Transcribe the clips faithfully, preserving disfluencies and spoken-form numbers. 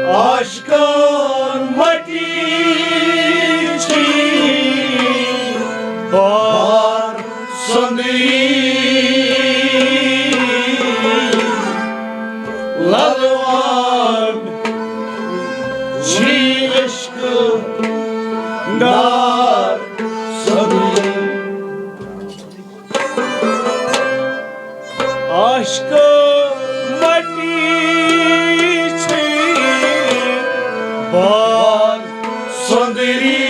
عاشقن مٹی چھی بار سندری، للوان چھی عشق نار سندری۔ عاشق مٹی چھی بار سندری،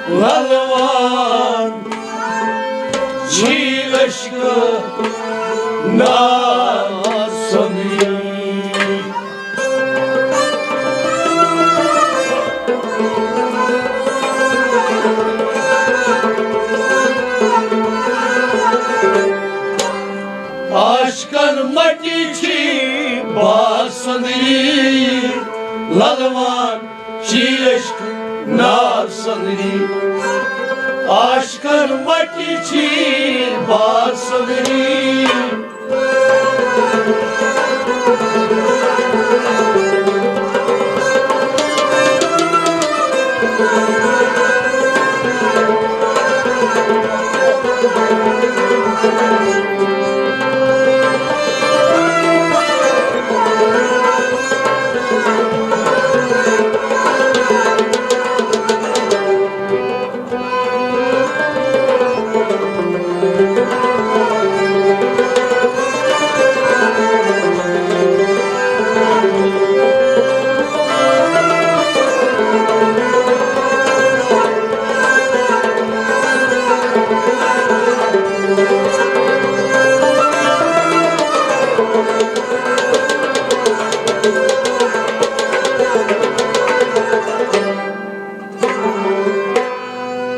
للوان چھی عشق نار سندری۔ عاشقن مٹی چھی بار سندری، للوان چھی عشق نار سندری۔ عاشقن مٹی چھی بار سندری۔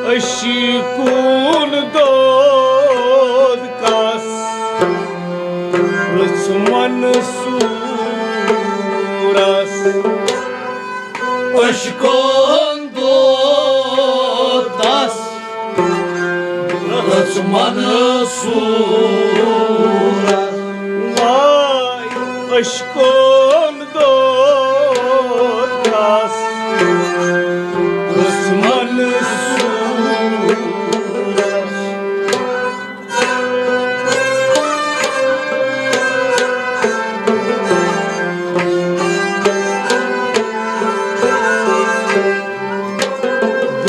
عشقن دود کس رٕژ منصورس۔ عشقن دود کس رٕژ منصورس۔ واے عشقن دود کس رٕژ منصورس۔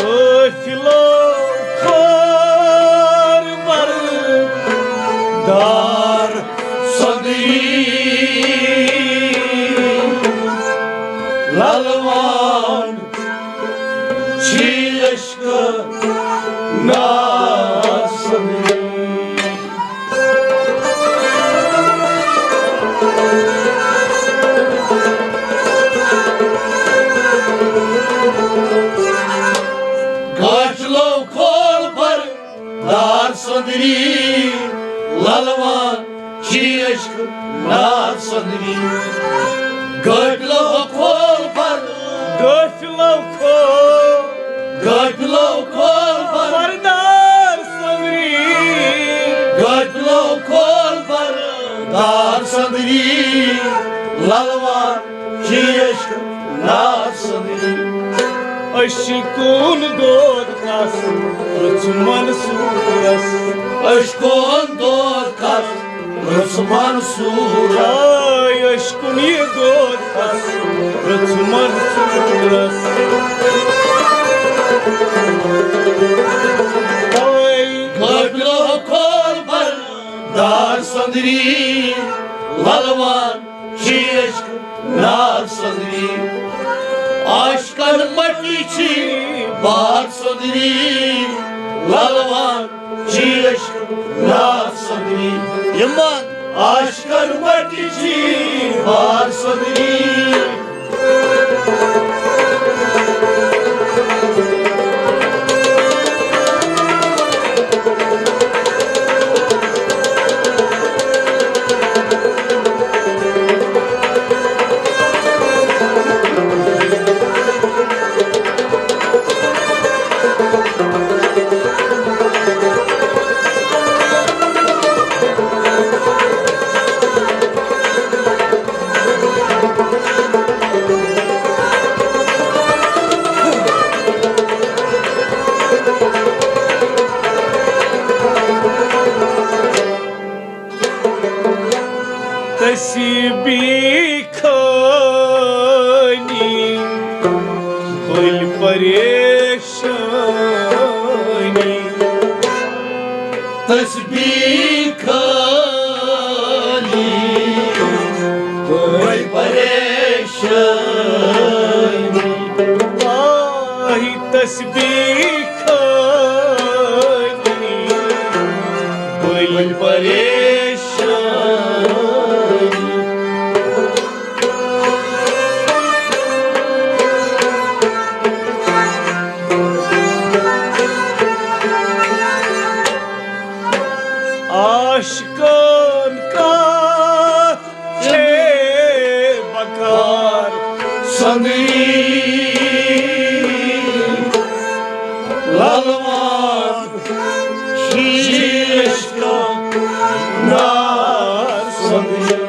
غافلو خبردار سندری، للوان چھی عشق نار سندری۔ غافلو کھول پر دار سندری، للوان چھی عشق نار سندری۔ غافلو کھول پر، غافلو کھول، غافلو کھول پر دار سندری۔ غافلو کھول پر دار سندری، للوان چھی عشق نار سندری۔ عشقن دود کس رٕژ منصورس۔ عشقن دود کس رٕژ منصورس۔ آے عشقن یہِ دود کس رٕژ منصورس۔ آے غافلو کھول پر دار سندری، للوان چھی عشق نار سندری۔ عاشقن مٹی چھی بار سندری، للوان چھی عشق نار سندری۔ یمن عاشقن مٹی چھی بار سندری۔ پریشانی، تسبیح خٲلی بٔلۍ پریشانی۔ آہی تسبیح خٲلی بٔلۍ پریشانی۔ عاشقن کتھ چھے بکار سندری، للوان شیش کا نار سندری۔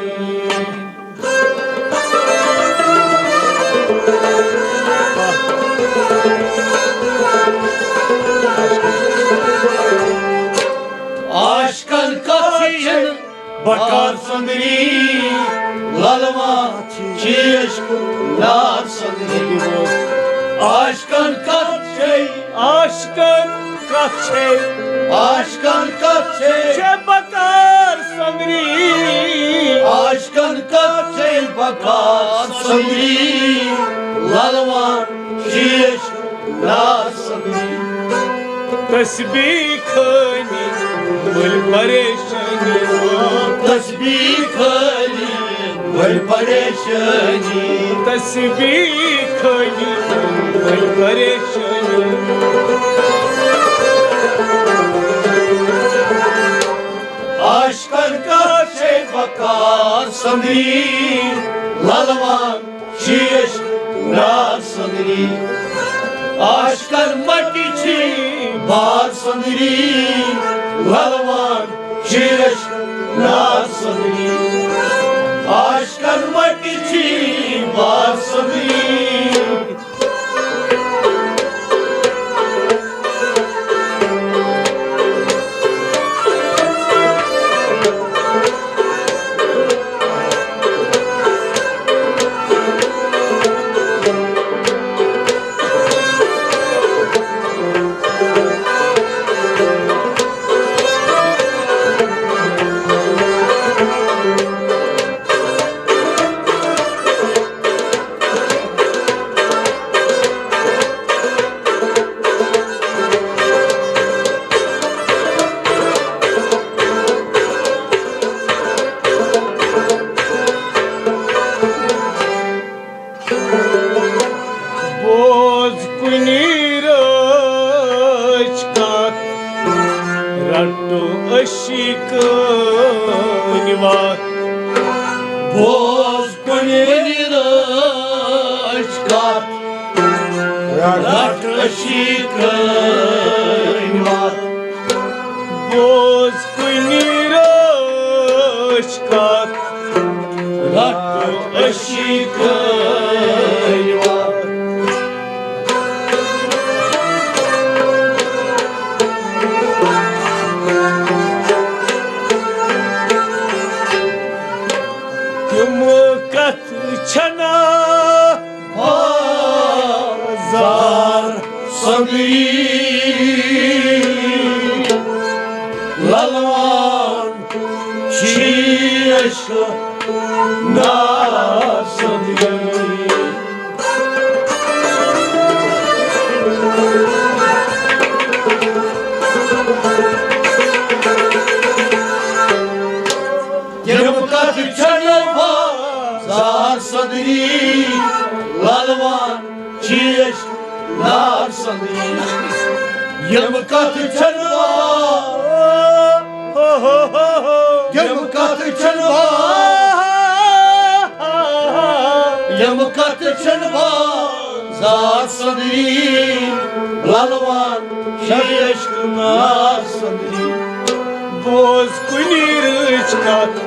عاشقن کتھ چھن بکار سندری، للوان شیش نار سندری۔ عاشقن کتھ چھے، عاشقن کتھ چھے، عاشقن کتھ چھے، چھے بکار سندری۔ عاشقن کتھ چھے بکار سندری، للوان شیش نار سندری۔ تسبیح خٲلی بٔلۍ پریشانی، تسبیح خٲلی بٔلۍ پریشانی، تسبیح خٲلی بٔلۍ پریشانی۔ عاشقن کتھ چھے بکار سندری، للوان شیش نار سندری۔ عاشقن مٹی چھی بار سندری، للوان شیش نار سندری۔ عاشقن مٹی چھی بار سندری۔ بوز کُنہِ رٲچھ کتھ، رٹو عشقٕنۍ وتھ۔ بوز کُنہِ رٲچھ کتھ، رٹ عشقٕنۍ وتھ۔ بوز کُنہِ رٲچھ کتھ، رٹ عشقٕنۍ وتھ۔ تِم کتھ چھنا بازار سندری، للوان شیش نار سندری۔ تِم کتھ چھنہٕ بازار سندری، للوان شیش نار سندری۔ یِم کتھ چھنہٕ با-، یِم کتھ چھنہٕ با-، یِم کتھ چھنہٕ بازار سندری، للوان شیش نار سندری۔ بوز کُنہِ رٕژ کتھ،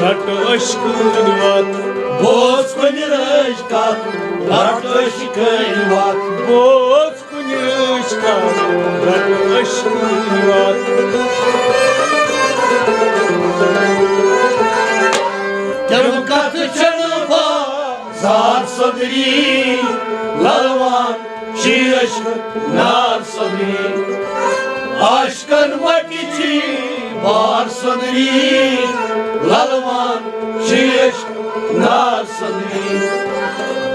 رٹ عشقٕنۍ وتھ۔ بوز کُنہِ رٕژ کتھ، رٹ عشقٕنۍ وتھ۔ بوز کُنہِ رٕژ کتھ، رٹ عشقٕنۍ وتھ۔ تِم کتھ چھنہٕ بازار سندری، للوان شیش نار عاشقن مٹی چھی بار سندری، للوان چھی عشق نار سندری۔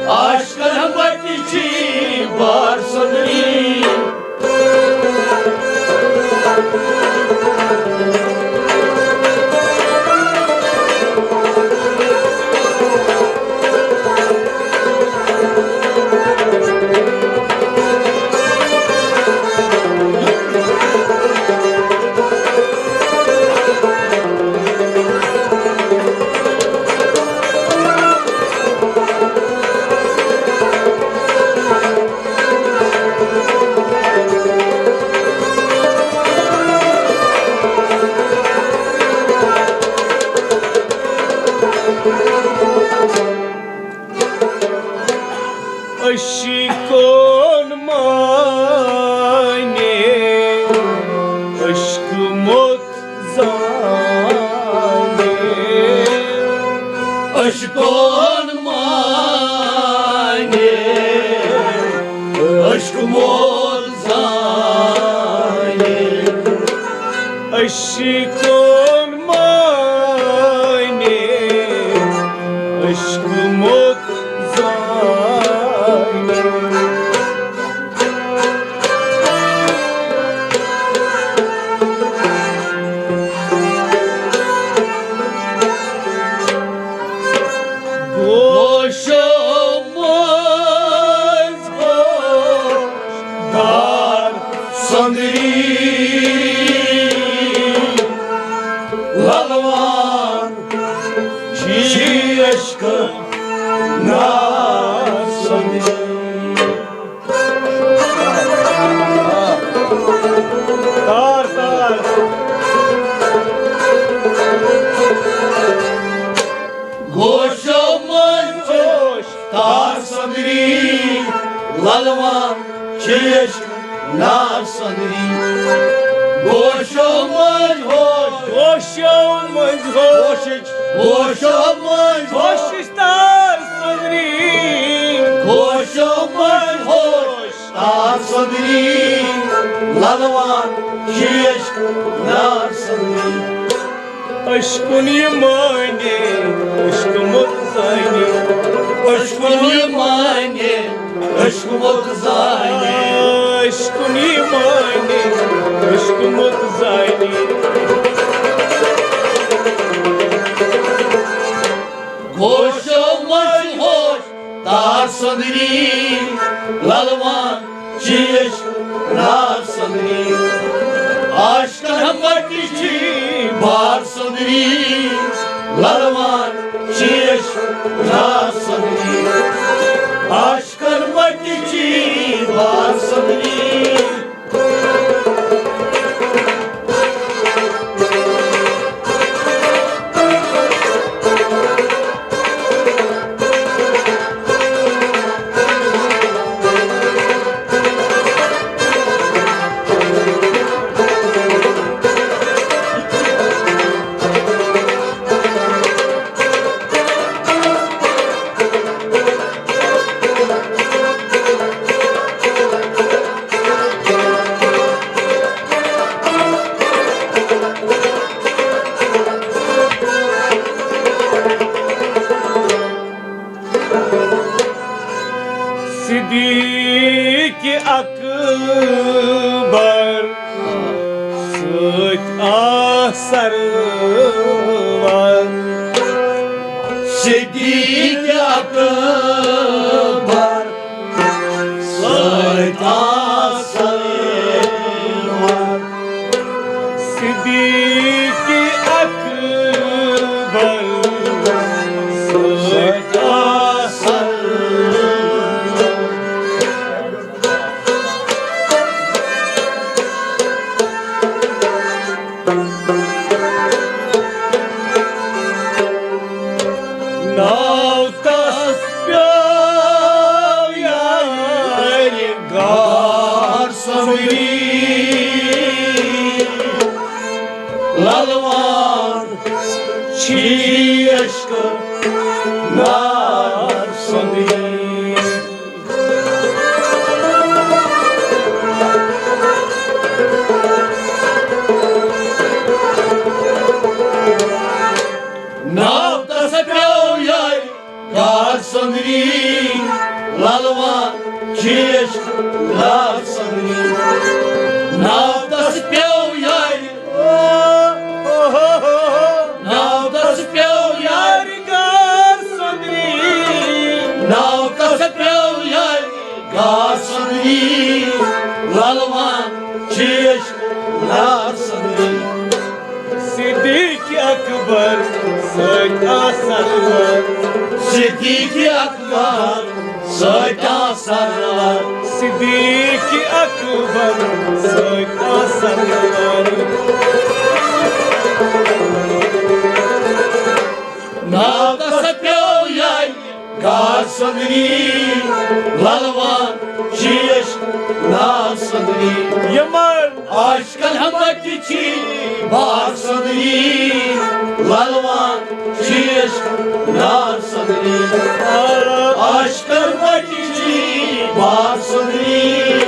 عاشقن مٹی چھی بار سندری۔ عشقن مانے عشق موت زانے۔ عشقن مانے عشق موت زانے۔ عشقن مانے عشق موت زانے۔ گوشو منٛز ہوش دار سندری، للوان چھی عشق نار سندری۔ تار، تار۔ گوشو منٛز ہوش تار سندری، للوان چھی عشق نار سندری۔ گوشو منٛز ہوش، گوشو منٛز ہوش، ہوشٕچ، گوشو منٛز ہوش۔ ہوشٕچ تار سندری۔ گوشو منٛز ہوش تار سندری، للوان چھی عشق نار سندری۔ عشقن یہِ مانے عشق موت زانے۔ عشقن یہِ مانے عشق موت زانے۔ عشقن یہِ مانے عشق موت زانے۔ گوشو منٛز ہوش تار سندری، للوان چھی عشق نار سندری۔ عاشقن مٹی چھی بار سندری، للوان چھی عشق نار سندری۔ عاشقن مٹی چھی بار سندری۔ صدیق اکبر سۭتۍ آ سرور۔ صدیق اکبر سۭتۍ آ سرور۔ صدیق اکبر سۭتۍ آ سرور۔ ناو تس پیو یارِ گار سمری، للوان چھی عشق نار سمری۔ ناو تس پیوٚو یارِ، ناو تس پیوٚو یارِ گار سۄندری۔ ناو تس پیوٚو یارِ گار سۄندری۔ للوان چھِ عشق نار سۄندری۔ صدیق اکبر سۭتۍ آسن وٲلۍ۔ صدیق اکبر سۭتۍ آسن وٲلۍ۔ صدیق اکبر سۭتۍ آسن وٲلۍ۔ ناو تس پیوٚو یارِ گار سۄندری۔ للوان چھِ عشق نار سۄندری۔ یِمن عاشقن ہمت چھِ بار سۄندری۔ للوان چھِ عشق نار سۄندری۔ عاشقن ہمت چھِ بار سۄندری۔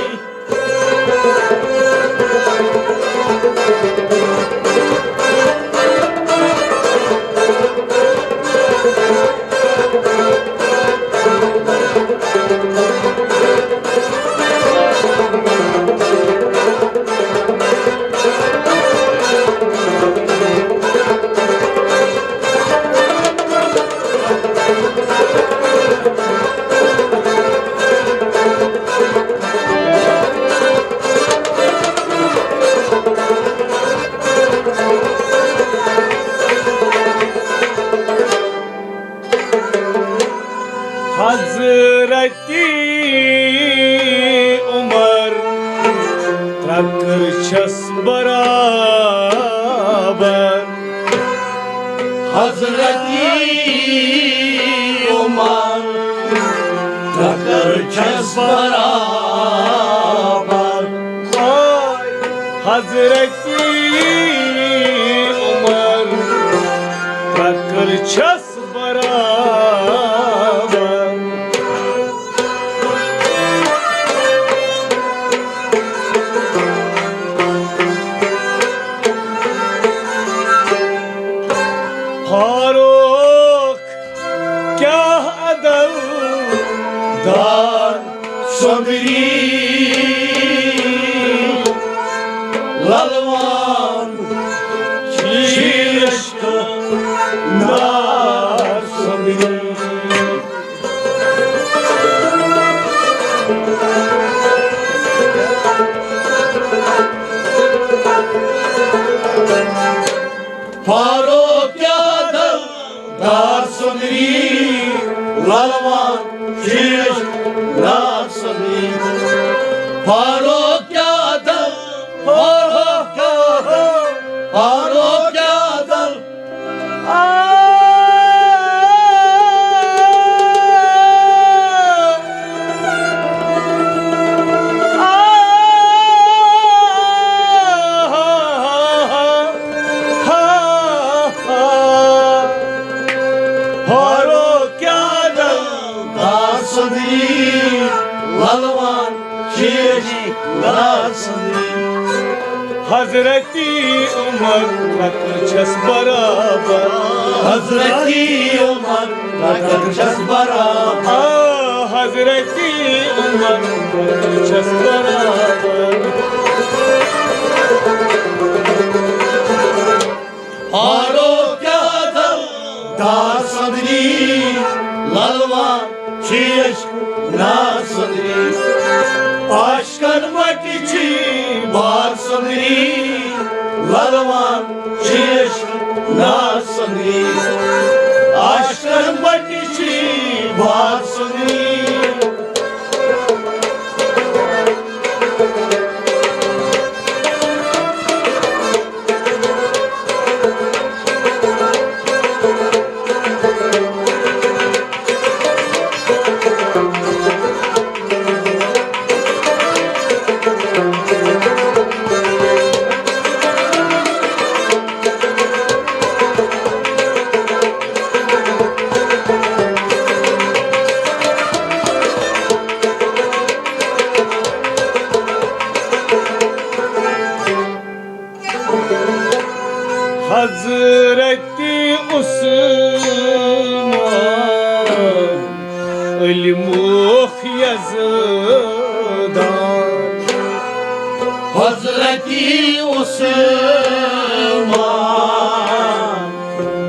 حضرت عمر ترکر چھس برابر۔ حضرت عمر ترکر چھس برابر۔ حضرت عمر ترکر چھس برابر۔ فاروق کیٛاہ عدل دار سۄندری۔ للوان چھِ عشق نار سۄندری۔ فاروق کیٛاہ عدل دار سۄندری۔ للوان چھِ عشق نار سۄندری۔ فاروق کیٛاہ عدل، فاروق کیٛاہ عدل، فاروق کیٛاہ عدل۔ آ، آ، فاروق کیٛاہ عدل دار سۄندری۔ للوان چھِ عشق نار سۄندری۔ حضرت عمر ترکر چھس برابر۔ حضرت عمر ترکر چھس برابر۔ آ، حضرت عمر ترکر چھس برابر۔ فاروق کیٛاہ عدل دار سۄندری۔ للوان چھِ عشق نار سۄندری۔ عاشقن مٹہِ چھِ بار سۄندری۔ للوان چھِ عشق نار سۄندری۔ عاشقن مٹہِ چھِ بار سۄندری۔ حضرت عثمان علمُک یزدان۔ حضرت عثمان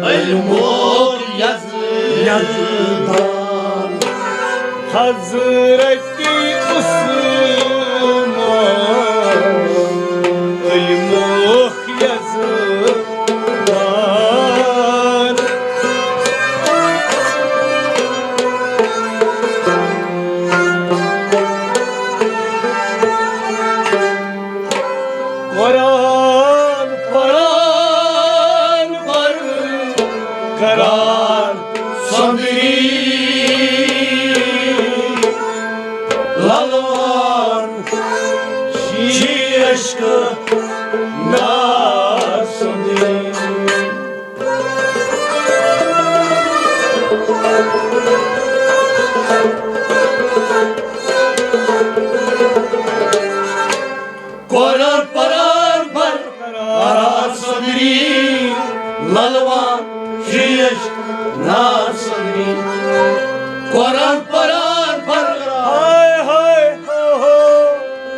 علمُک یزدان۔ حضرت عثمان علمُک یزدان۔ قرآن، قرآن پر قرار سندری للوان شی عشق نار سندری۔ قرآن پران پر قرار سندری للوان شی عشق نار سندری۔ قرآن پران پر ہائے ہائے ہو ہو۔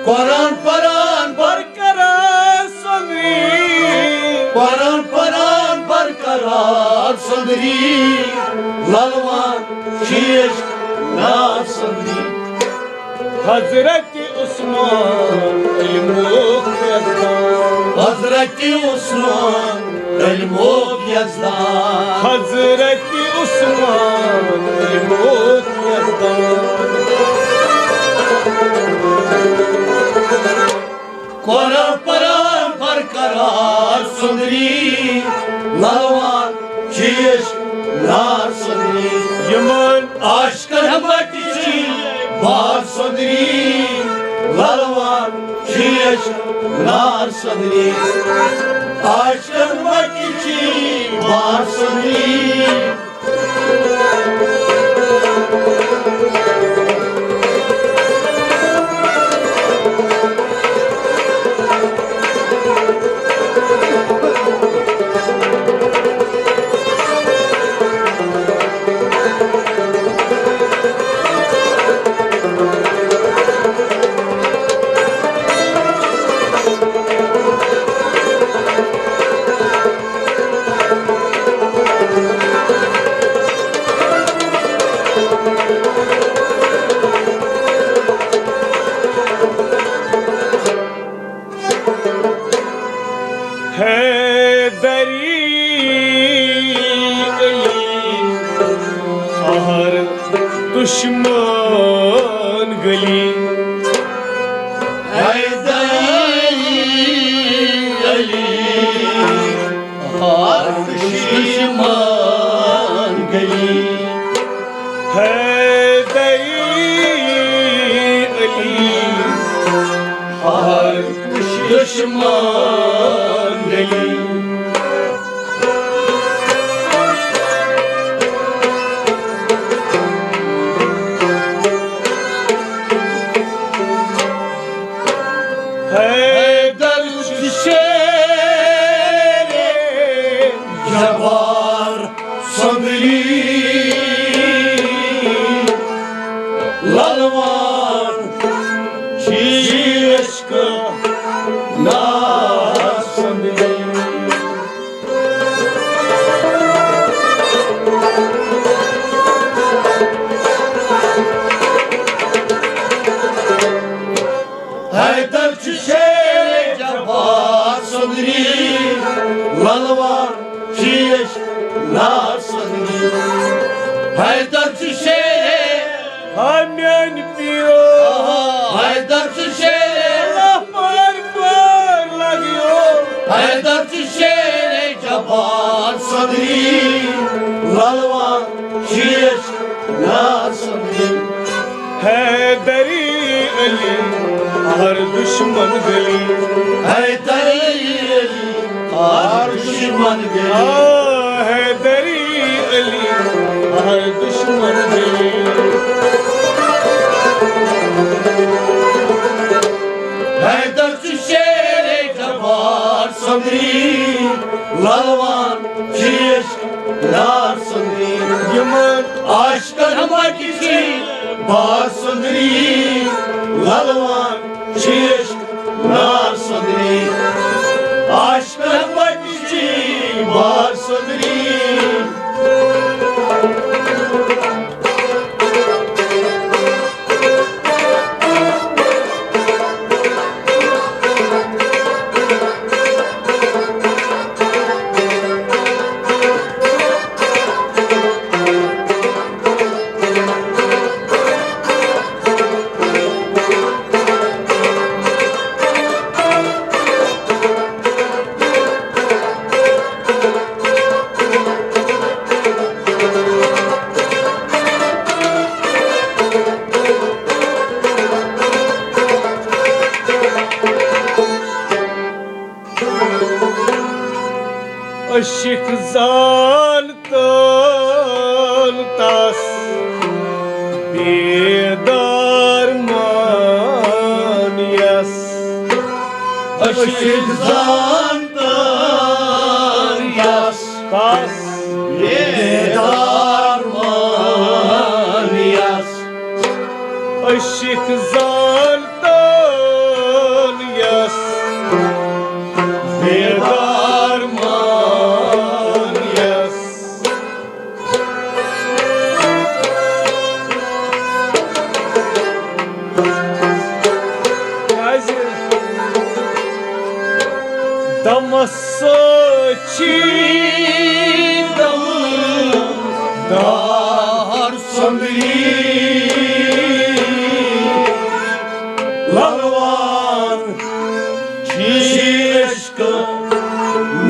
قرآن پران پر قرار سندری۔ قرآن پران پر قرار سندری للوان شی عشق نار سندری۔ حضرت عثمان علمُک یزدان۔ حضرت عثمان علمُک یزدان۔ حضرت عثمان علمُک یزدان۔ قرآن پران پر قرار سندری للوان شی عشق نار سندری۔ یمن عاشقن مٹی چی بار سندری للوان شی عشق نار سندری۔ عاشقن مٹی چی بار سندری۔ حیدری علی ہر دشمن گلی۔ حیدری علی ہر دشمن گلی۔ حیدری علی ہر دشمن گلی۔ حیدر چھُ شیر جبار سندری للوان شی عشق نار سندری۔ حیدر چھُ شیر جبار سندری للوان شی عشق نار سندری۔ حیدر چھُ شیر ہا میانہِ پیو۔ حیدر چھُ شیر اللہ پار پار لگیو۔ حیدر چھُ شیر جبار سندری للوان شی عشق نار سندری۔ حیدری علی ہر دشمن گلی۔ حیدری علی ہر دشمن گلی۔ آ، حیدری علی ہر دشمن گلی۔ حیدر چھُ شیر جبار سندری للوان شی عشق نار سندری۔ یمن عاشقن مٹی چی بار سندری للوان شی عشق نار کرمچی بار سندری۔ عشق زانتن تس بیدار مان یس۔ عشق زانتن یس۔ تس بیدار مان یس۔ عشق زانتن یس۔ بیدار مان یس۔ کیازِ؟ دمس سۭتۍ چھِ دم دار سۄندری۔ للوان چھِ عشقہٕ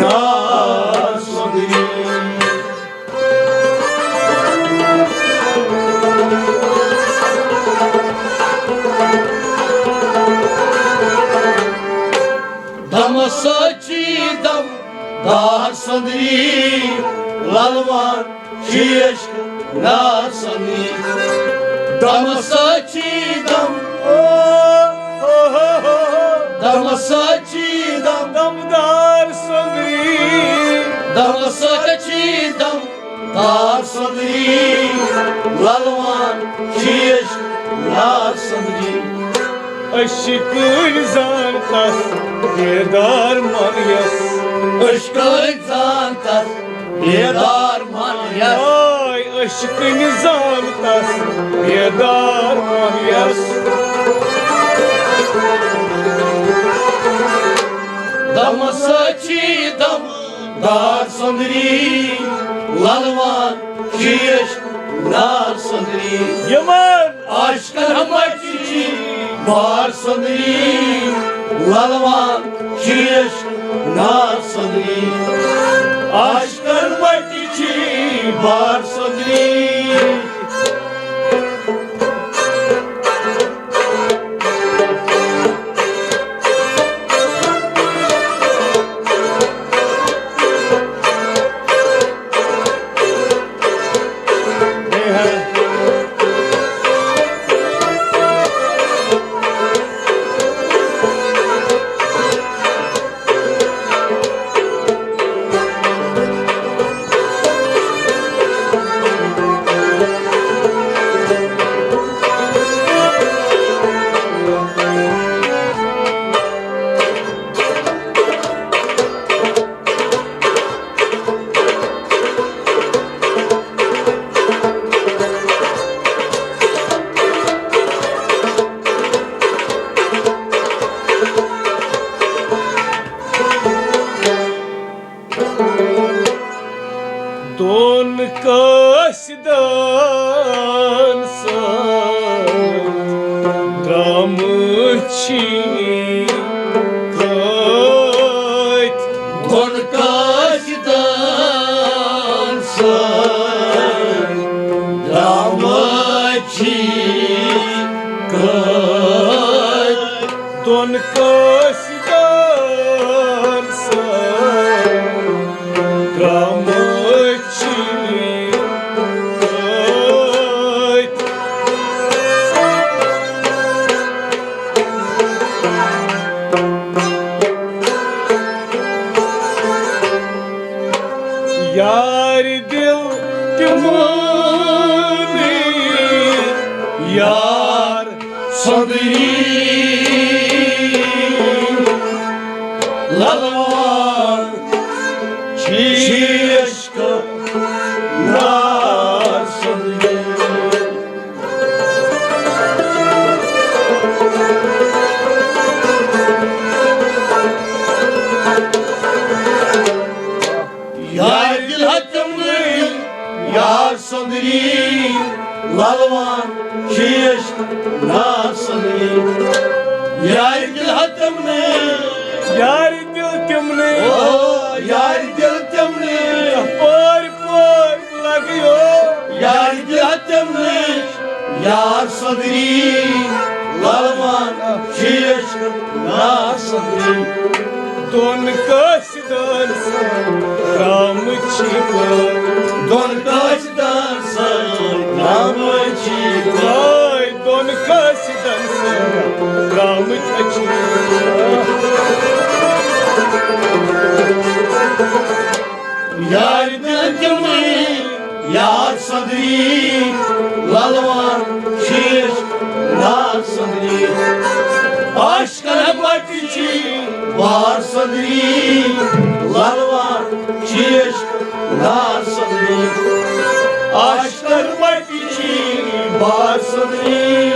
نار سۄندری۔ دمس سۭتۍ چھِ دم دار سۄندری، للوان چھِ عشقہٕ نار سۄندری۔ دمس سۭتۍ چھِ دم، او، او، او، او، او۔ دمس سۭتۍ چھِ دم دمدار سۄندری۔ دمس سۭتۍ چھِ دم دار سۄندری، للوان چھِ عشقہٕ نار سۄندری۔ عشقٕنۍ زان تس بیدار مان یس۔ عشقٕنۍ زان تس بیدار مان یس۔ آے عشقٕنۍ زان تس بیدار مان یس۔ دمس سۭتۍ چھِ دم دار سۄندری، للوان چھِ عشقہٕ نار سۄندری۔ یِمن عاشقن مچہِ چھِ بار سۄندری، للوان چھِ عشقہٕ نار سۄندری۔ عاشقن مچہِ چھِ بار سۄندری۔ دۄن قٲصدن سۭتۍ درٛامٕتۍ چھِ کٔتۍ۔ دۄن قٲصدن سۭتۍ درٛامٕتۍ چھِ کٔتۍ۔ دۄن قٲصدن سۭتۍ درٛامٕتۍ چھِ کٔتۍ۔ یارِ دِل تِمنٕے یار سۄندری۔ للوان للوان شیش ناسنی۔ یارِ دِل ہا تِمنٕے، یارِ دِل تِمنٕے، او، یارِ دِل تِمنٕے۔ پٲرۍ پٲرۍ لگیو، یارِ دِل ہا تِمنٕے۔ یار صدری، للوان شیش ناسنی۔ دۄن کٲشِرٮ۪ن دان سان رامٕچ چھِ کٲم۔ دۄن قٲصدن سۭتۍ رامٕچ چھِ کٲم۔ دۄن قٲصدن سۭتۍ رامٕچ چھِ کٲم۔ یارِ دِل تِمنٕے، یار صدری، للوان شیش نار صدری۔ آش کرن بٹی چی بار صدری، للوان شیش نار صدری۔ آش کرن بٹی چی بار صدری۔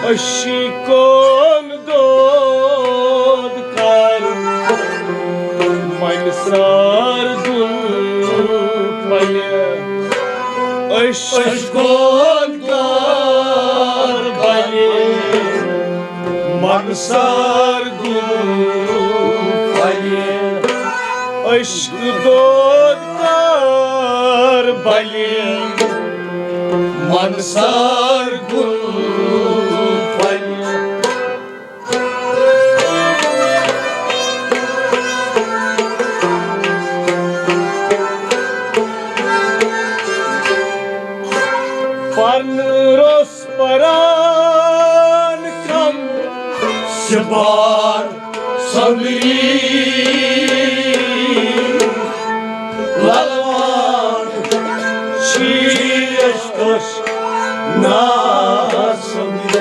أشی کون دود کر من سار گل پھلہِ۔ أشی کون دود کر بلہِ من سار گل پھلہِ۔ عشق دود کر بلہِ من سار گل پھلہِ۔ پرن روس پران کم سپار صبری۔ للوان شیش کش نار صبری۔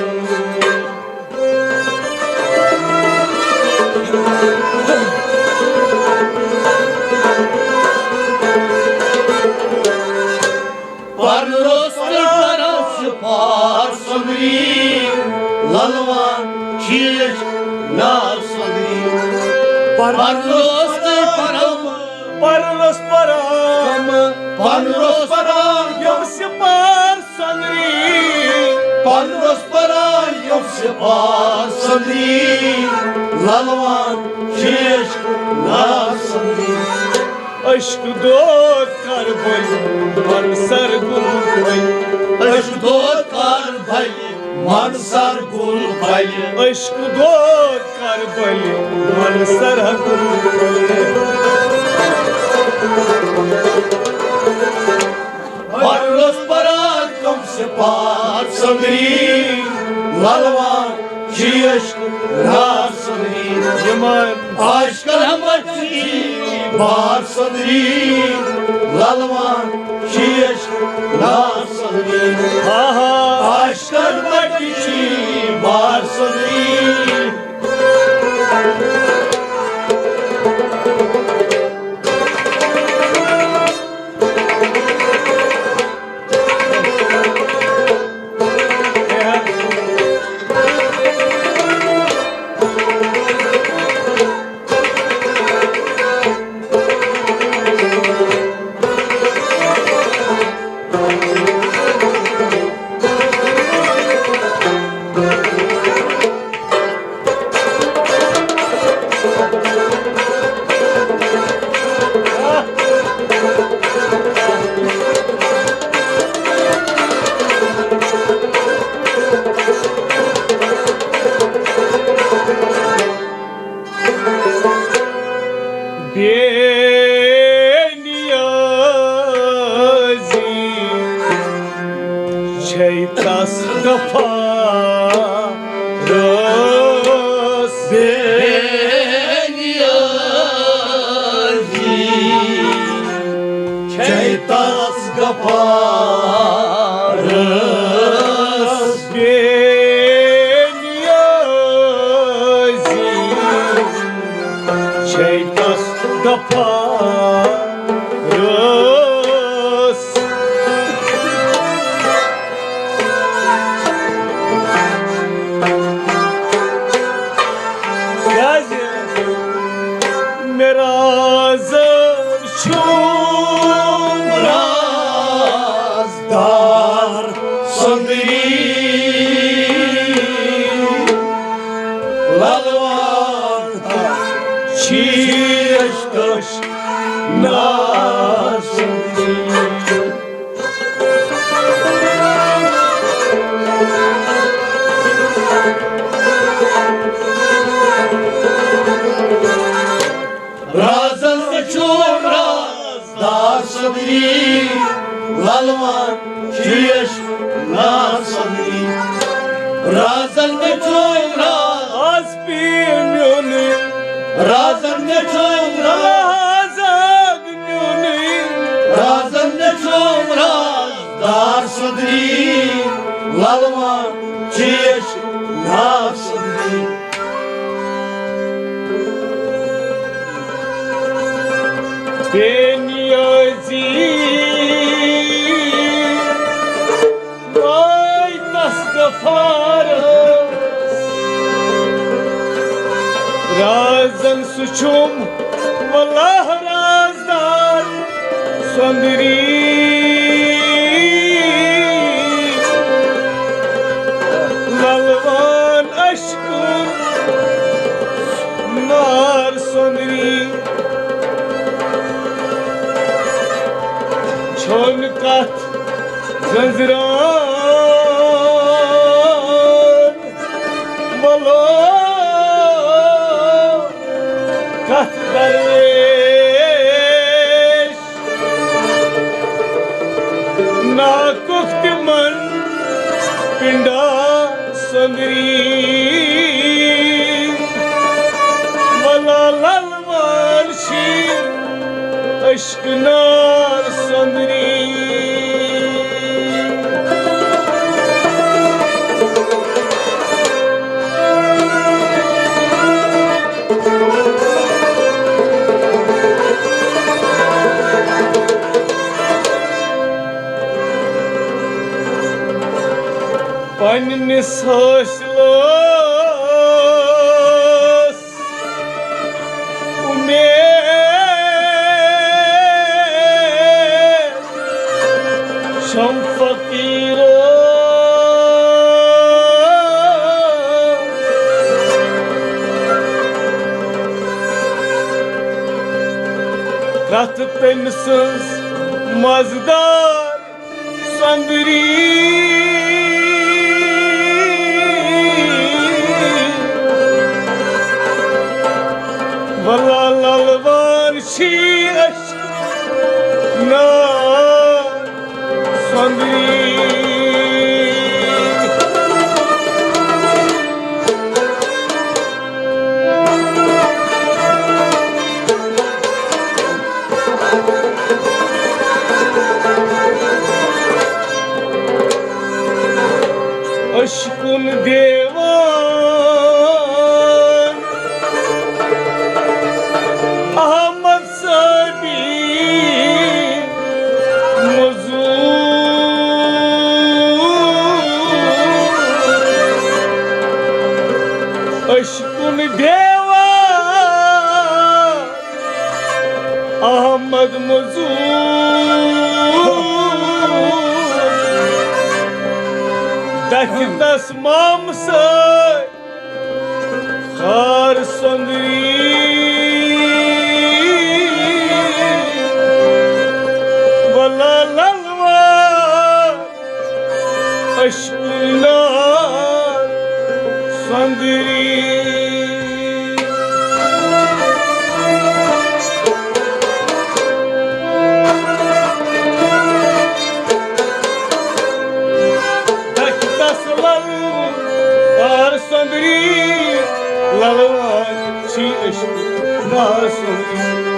پرن روس پران سپار صدری، للوان شیش نار صدری۔ پرن روس پران، پرن روس پران، پرن روس پران یوم سپار صدری۔ پرن روس پران یوم سپار صدری، للوان شیش نار صدری۔ عشق دود کر بلہِ من سار گل پھلہِ۔ عشق دود کر بلہِ من سار گل پھلہِ۔ عشق دود کر بلہِ من سار گل پھلہِ۔ پرن روس پران کم سپار صدری، للوان شیش نار صدری۔ یمن عشقن ہمت چی بار صدری، للوان شیش نار صدری۔ ہا ہا۔ عشقن ہمت چی بار صدری۔ چیتس غفارس بے نیازی، چیتس غفارس۔ کیازِ؟ مےٚ رازن چھُم رازدار سۄندری، للوان چھی عشقس ناز سۄندری۔ رازن چھُم رازدار سۄندری، للوان چھی عشقس ناز سۄندری۔ رازن چھُم راز پیٚیہِ میونُے، رازن چھُم راز میونُے، رازن چھُم رازدار سۄندری، للوان چھی عشقس ناز سۄندری۔ بے نیازی وٲے تس غفارس، رازن سُہ چھُم واللہ رازدار سۄندری۔ للوان عشقُن نار سۄندری۔ چھُن کتھ گنزران، ولو کتھ درویش، ناکُک تِمن پنڈا سۄندری۔ ولا للوان شیر عشق نار سۄندری۔ پننِس حٲصِلس اُمید چھم فقیرو۔ کتھ تٔمۍ سٕنٛز مزٕدار سۄندری۔ ولا للوان شی عشق نار سۄندری۔ عشقُن دیوان احمد صٲبی مزور۔ عشقُن دیوان احمد مزور۔ دکھِ تس مامہٕ سۭتۍ خار سۄندری۔ ولا للوان عشق نار سۄندری۔ دکھِ تس للوان نار سۄندری، للوان چھی عشق نار سۄندری۔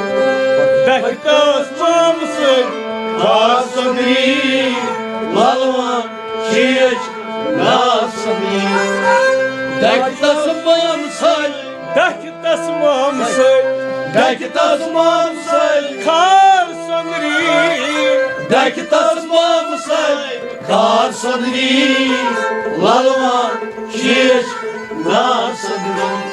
دکھِ تس مامہٕ سۭتۍ کار سۄندری، للوان شیش نار سۄندری۔ ڈکہِ تس مامہٕ سۭتۍ، ڈکہِ تس مامہٕ سۭتۍ، ڈکہِ تس مامہٕ سۭتۍ۔ کار سۄندری، ڈکہِ تس مامہٕ سۭتۍ۔ کار سۄندری، للوان شیش نار سۄندری۔